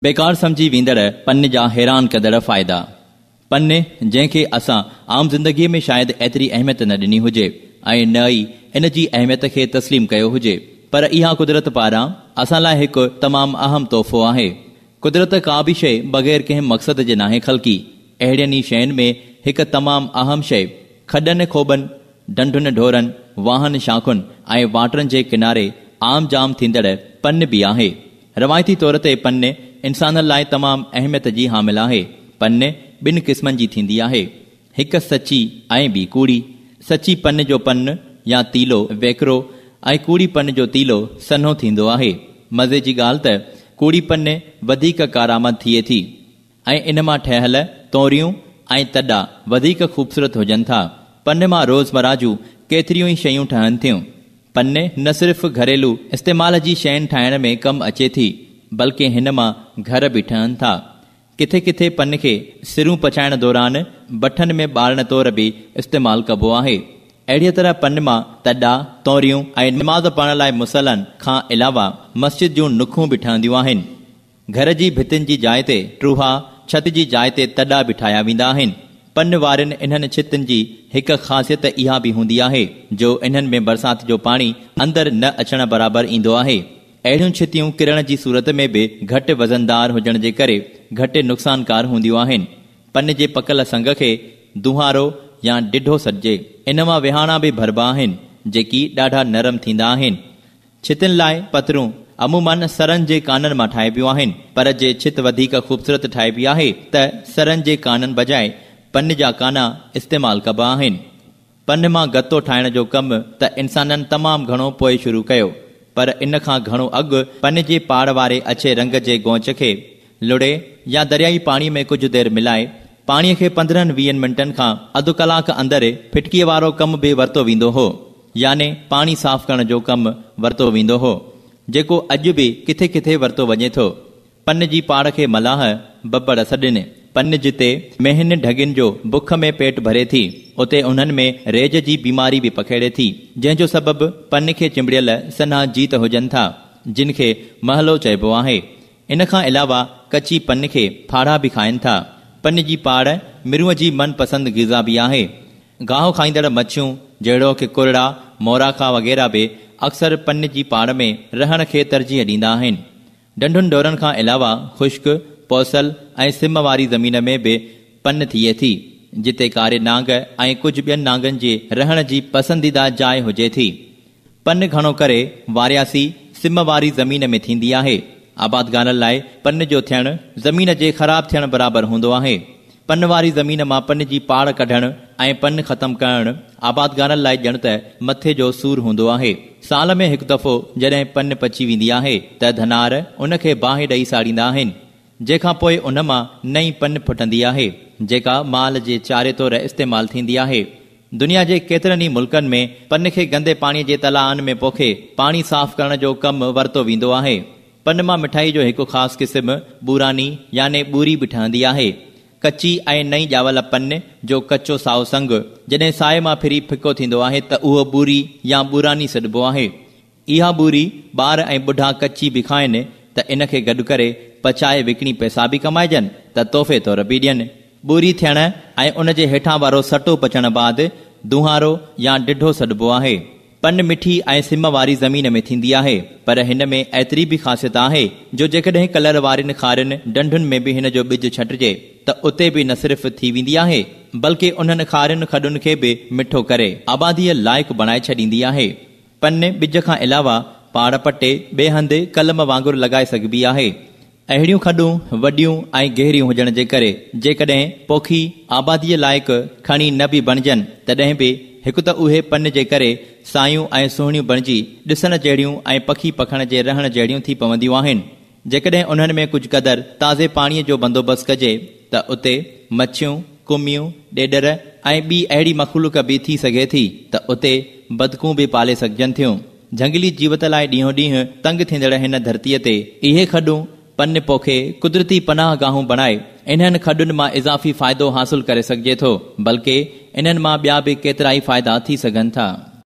بيڪار سمجهي ويندڙ پن جا حيران ڪندڙ فائدا. پن، جنهن کي اسان عام زندگيء ۾ شايد ايتري اهميت نه ڏني هجي ۽ نه ئي ان جي اهميت کي تسليم ڪيو هجي، پر اها قدرت پاران اسان لاء هڪ تمام اهم تحفو آهي. قدرت ڪا به شيء بغير ڪنهن مقصد جي ناهي خلقي. اهڙين ئي شين ۾ هڪ تمام اهم شيء کڏن کوٻن، ڍنڍن ڍورن، واهن شاخن ۽ واٽرن جي ڪناري عام جام ٿيندڙ پن به آهي. روايتي طور تي پن انسانن لاء تمام اهميت جي حامل آهي. پن ٻن قسمن جي ٿيندي آهي. هڪ سچي ۽ ٻي ڪوڙي. سچي پن جو پن يا تيلو ويڪرو ۽ ڪوڙي پن جو تيلو سنهو ٿيندو آهي. مزي جي ڳالهه ته ڪوڙي پن وڌيڪ ڪارآمد ٿئي ٿي. ۽ ان مان ٺهيل تونريون ۽ تڏا وڌيڪ خوبصورت هجن ٿا. پن مان روزمره جون ڪيتريون ئي شيون ٺهن ٿيون. پن نه صرف گهريلو استعمال جي شين ٺاهڻ ۾ ڪم اچي ٿي، بلڪه هن مان گهر به ٺهن ٿا. ڪٿي ڪٿي پن کي سرون پچائڻ دوران بٺن ۾ ٻارڻ طور به استعمال ڪبو آهي. اهڙيء طرح پن مان تڏا، تونريون ۽ نماز پڙهڻ لاء مصلن کان علاوه مسجد جون نکون به ٺهنديون آهن. گهر جي ڀتين جي جاء تي ٽوها، ڇت جي جاء تي تڏا به ٺاهيا ويندا آهن. پن وارين انهن ڇتن جي هڪ خاصيت اها به هوندي آهي جو انهن ۾ برسات جو پاڻي اندر نه اچڻ برابر ايندو آهي. اهڙيون ڇتيون ڪرڻ جي صورت ۾ به گهٽ وزندار هجڻ جي ڪري گهٽ نقصانڪار هونديون آهن. پن جي پڪل سنگ کي دونهارو يا ڊڍو سڏجي. ان مان وهاڻا به ڀربا آهن، جيڪي ڏاڍا نرم ٿيندا آهن. ڇتين لاء پترون عموماً سرن جي ڪانن مان ٺاهبيون آهن، پر جي ڇت وڌيڪ خوبصورت ٺاهبي آهي ته سرن جي ڪانن بجاء پن جا ڪانا استعمال ڪبا آهن. پن مان گتو ٺاهڻ جو ڪم ته انسانن تمام گهڻو پوء شروع ڪيو، پر ان کان گهڻو اڳ پن جي پاڙ واري اڇي رنگ جي گونچ کي لڙي يا دريائي پاڻي ۾ ڪجهه دير ملائي، پاڻي کي 15 20 منٽن کان اڌ ڪلاڪ اندر ڦٽڪيء وارو ڪم به ورتو ويندو هو، يعني پاڻي صاف ڪرڻ جو ڪم ورتو ويندو هو، جيڪو اڄ به ڪٿي ڪٿي ورتو وڃي ٿو. پن جي پاڙ کي ملاح ببڙ سڏين. پن جتي مينهن ڍڳين جو بک ۾ پيٽ ڀري ٿي، اتي انهن ۾ ريج جي بيماري به پکيڙي ٿي، جنهن جو سبب پن کي چنبڙيل سنها جيت هجن ٿا، جن کي مهلو چئبو آهي. ان کان علاوه ڪچي پن کي ڦاڙها به کائن ٿا. پن جي پاڙ مرونء جي من پسند غذا به آهي. گاهه کائيندڙ مڇيون جهڙوڪ ڪرڙا، موراکا وغيره به اڪثر پن جي پاڙ ۾ رهڻ کي ترجيح ڏيندا آهن. ڍنڍن ڍورن کان علاوه خشڪ، پوسل ۽ سم واري زمين ۾ به پن ٿئي ٿي، جتي ڪاري نانگ ۽ ڪجهه ٻين نانگن جي رهڻ جي پسنديده جاء هجي ٿي. پن گهڻو ڪري وارياسي سم واري زمين ۾ ٿيندي آهي. آبادگارن لاء پن جو ٿيڻ زمين جي خراب ٿيڻ برابر هوندو آهي. پن واري زمين مان پن جي پاڙ ڪڍڻ ۽ پن ختم ڪرڻ آبادگارن لاء ڄڻ ته مٿي جو سور هوندو آهي. سال ۾ هڪ دفعو جڏهن پن پچي ويندي آهي ته ڌنار ان کي باهه ڏئي ساڙيندا آهن. جنهن کان پوء ان مان نئين پن ڦٽندي آهي، جيڪا مال جي چاري طور استعمال ٿيندي آهي. دنيا جي ڪيترن ئي ملڪن ۾ پن کي گندي پاڻي جي تلائن ۾ پوکي پاڻي صاف ڪرڻ جو ڪم ورتو ويندو آهي. پن مان مٺائي جو هڪ خاص قسم ٻوراني يعني ٻوري به ٺهندي آهي. ڪچي ۽ نئين ڄاول پن جو ڪچو سائو سنگ جڏهن سائي مان ڦري ڦڪو ٿيندو آهي ته اهو ٻوري يا ٻوراني سڏبو آهي. اها ٻوري ٻار ۽ ٻڍا ڪچي به کائن ته ان کي گڏ ڪري پچائي وڪڻي پئسا به ڪمائجن ته تحفي طور به ڏين. ٻوري ٿيڻ ۽ ان جي هيٺان وارو سٽو پچڻ بعد دونهارو يا ڊڍو سڏبو آهي. پن مٺي ۽ سم واري زمين ۾ ٿيندي آهي، پر هن ۾ ايتري به خاصيت آهي جو جيڪڏهن ڪلر وارين کارين ڍنڍن ۾ به هن جو ٻج ڇٽجي ته اتي به نه صرف ٿي ويندي آهي، بلڪه انهن کارين کڏن کي به مٺو ڪري آباديء لائق بڻائي ڇڏيندي آهي. پن ٻج کان علاوه پاڙ پٽي ٻئي هنڌ قلم وانگر لڳائي سگهبي آهي. اهڙيون کڏون وڏيون ۽ گهريون هجڻ جي ڪري جيڪڏهن پوکي آباديء لائق کڻي نه به بڻجن تڏهن به هڪ ته اهي پن جي ڪري سايون ۽ سهڻيون بڻجي ڏسڻ جهڙيون ۽ پکي پکڻ جي رهڻ جهڙيون ٿي پونديون آهن. جيڪڏهن انهن ۾ ڪجهه قدر تازي پاڻيء جو بندوبست ڪجي ته اتي مڇيون، ڪميون، ڏيڏر ۽ ٻي اهڙي مخلوق به ٿي سگهي ٿي ته اتي بدڪون به پالي سگهجن ٿيون. جهنگلي جيوت لاء ڏينهون ڏينهن تنگ ٿيندڙ هن ڌرتيء تي اهي کڏون پن پوکي قدرتي پناهه گاهون بڻائي انهن کڏن مان اضافي فائدو حاصل ڪري سگهجي ٿو، بلڪه انهن مان ٻيا به ڪيترائي فائدا ٿي سگهن ٿا.